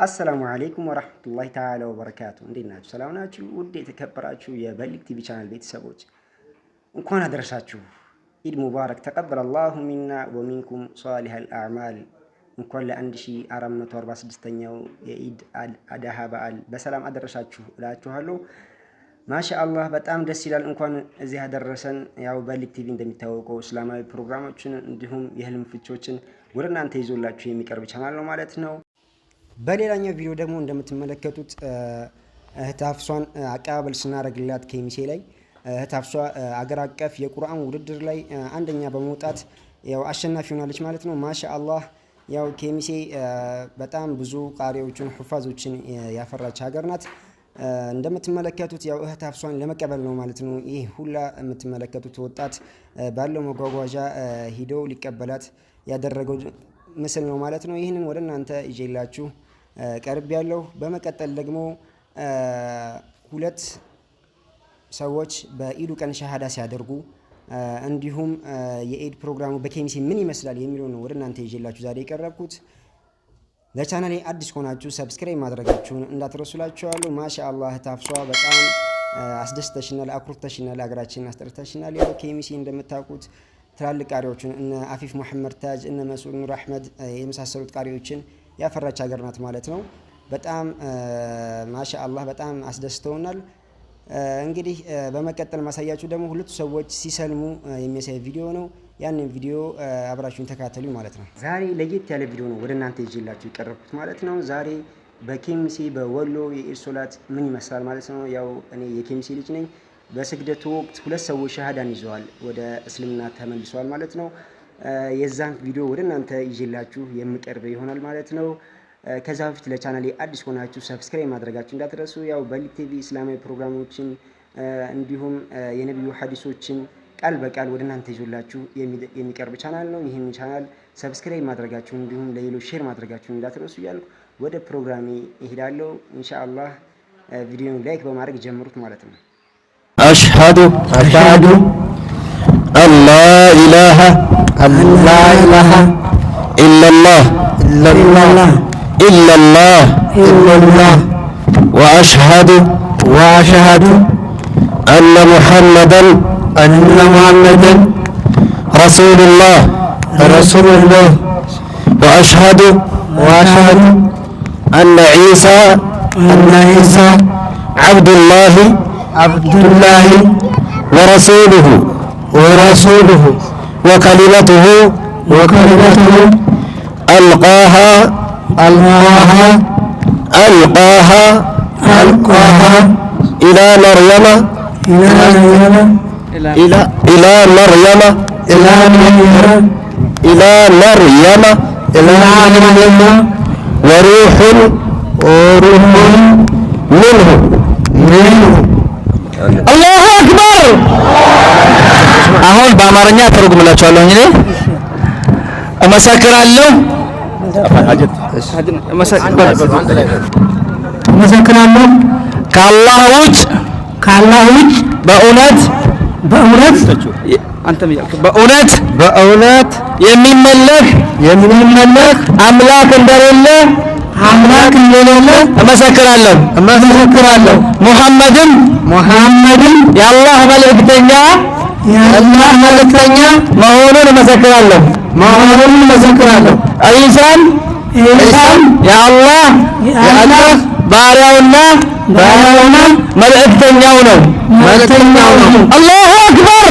السلام عليكم ورحمة الله تعالى وبركاته። እንዴት ናችሁ? ሰላም ናችሁ? ውድ የተከበራችሁ የበሊግ ቲቪ ቻናል ቤተሰቦች እንኳን አደረሳችሁ። ኢድ ሙባረክ። تقبل الله منا ومنكم صالح الأعمال። እንኳን ለ1446ኛው የኢድ አድሃ በዓል በሰላም አደረሳችሁ እላችኋለሁ። ማሻ አላህ በጣም ደስ ይላል። እንኳን እዚህ አደረሰን። ያው በሊግ ቲቪ እንደሚታወቀው እስላማዊ ፕሮግራሞችን እንዲሁም የህልም ፍቾችን ወደ እናንተ ይዞላችሁ የሚቀርብ ቻናል ነው ማለት ነው። በሌላኛው ቪዲዮ ደግሞ እንደምትመለከቱት እህት ሀፍሷን አቀባበል ስናደርግላት ኬሚሴ ላይ እህት ሀፍሷ አገር አቀፍ የቁርአን ውድድር ላይ አንደኛ በመውጣት ያው አሸናፊ ሆናለች ማለት ነው። ማሻ አላህ ያው ኬሚሴ በጣም ብዙ ቃሪዎችን ሁፋዞችን ያፈራች ሀገር ናት። እንደምትመለከቱት ያው እህት ሀፍሷን ለመቀበል ነው ማለት ነው። ይህ ሁላ የምትመለከቱት ወጣት ባለው መጓጓዣ ሂዶ ሊቀበላት ያደረገው ምስል ነው ማለት ነው። ይህንን ወደ እናንተ ይዤላችሁ ቀርብ ያለው። በመቀጠል ደግሞ ሁለት ሰዎች በኢዱ ቀን ሻሃዳ ሲያደርጉ እንዲሁም የኢድ ፕሮግራሙ በኬሚሴ ምን ይመስላል የሚለው ነው ወደ እናንተ ይዤላችሁ ዛሬ የቀረብኩት። ለቻናሌ አዲስ ከሆናችሁ subscribe ማድረጋችሁን እንዳትረሱላችኋለሁ። ማሻ አላህ ታፍሷ በጣም አስደስተሽናል፣ አኩርተሽናል፣ ሀገራችንን አስጠርተሽናል። ያው ኬሚሴ እንደምታውቁት ትላልቅ ቃሪዎችን እነ አፊፍ መሐመድ ታጅ፣ እነ መስዑድ ኑር አሕመድ የመሳሰሉት ቃሪዎችን ያፈራች ሀገር ናት ማለት ነው። በጣም ማሻ አላህ በጣም አስደስተውናል። እንግዲህ በመቀጠል ማሳያችሁ ደግሞ ሁለቱ ሰዎች ሲሰልሙ የሚያሳይ ቪዲዮ ነው። ያንን ቪዲዮ አብራችሁን ተከታተሉ ማለት ነው። ዛሬ ለየት ያለ ቪዲዮ ነው ወደ እናንተ ይዤላችሁ የቀረብኩት ማለት ነው። ዛሬ በኬሚሴ በወሎ የኢድ ሶላት ምን ይመስላል ማለት ነው። ያው እኔ የኬሚሴ ልጅ ነኝ። በስግደቱ ወቅት ሁለት ሰዎች ሻሃዳን ይዘዋል፣ ወደ እስልምና ተመልሰዋል ማለት ነው። የዛን ቪዲዮ ወደ እናንተ ይዤላችሁ የምቀርብ ይሆናል ማለት ነው። ከዛ በፊት ለቻናሌ አዲስ ሆናችሁ subscribe ማድረጋችሁ እንዳትረሱ። ያው በሊግ ቲቪ እስላማዊ ፕሮግራሞችን እንዲሁም የነቢዩ ሀዲሶችን ቃል በቃል ወደ እናንተ ይዞላችሁ የሚቀርብ ቻናል ነው። ይህን ቻናል subscribe ማድረጋችሁ እንዲሁም ለሌሎች share ማድረጋችሁ እንዳትረሱ እያልኩ ወደ ፕሮግራሜ እሄዳለሁ። ኢንሻአላህ ቪዲዮን like በማድረግ ጀምሩት ማለት ነው። أشهد أشهد أن لا إله أن لا إله إلا الله إلا الله إلا الله إلا الله وأشهد وأشهد أن محمدا أن محمدا رسول الله رسول الله وأشهد وأشهد أن عيسى أن عيسى عبد الله عبد الله ورسوله ورسوله وكلمته وكلمته ألقاها ألقاها ألقاها ألقاها إلى مريم إلى مريم إلى إلى مريم إلى مريم إلى مريم إلى مريم وروح وروح منه منه الله أكبر። አሁን በአማርኛ ተርጉምላችኋለሁ። እኔ እመሰክራለሁ እመሰክራለሁ ከአላህ ውጭ ከአላህ ውጭ በእውነት በእውነት በእውነት በእውነት የሚመለክ የሚመለክ አምላክ እንደሌለ አምላክ እንደሌለ እመሰክራለሁ። እመሰክራለሁ። ሙሐመድም ሙሐመድም የአላህ መልእክተኛ የአላህ መልእክተኛ መሆኑን እመሰክራለሁ። መሆኑን እመሰክራለሁ። ዒሳም ዒሳም የአላህ የአላህ ባሪያውና ባሪያውና መልእክተኛው ነው። መልእክተኛው ነው። الله أكبر።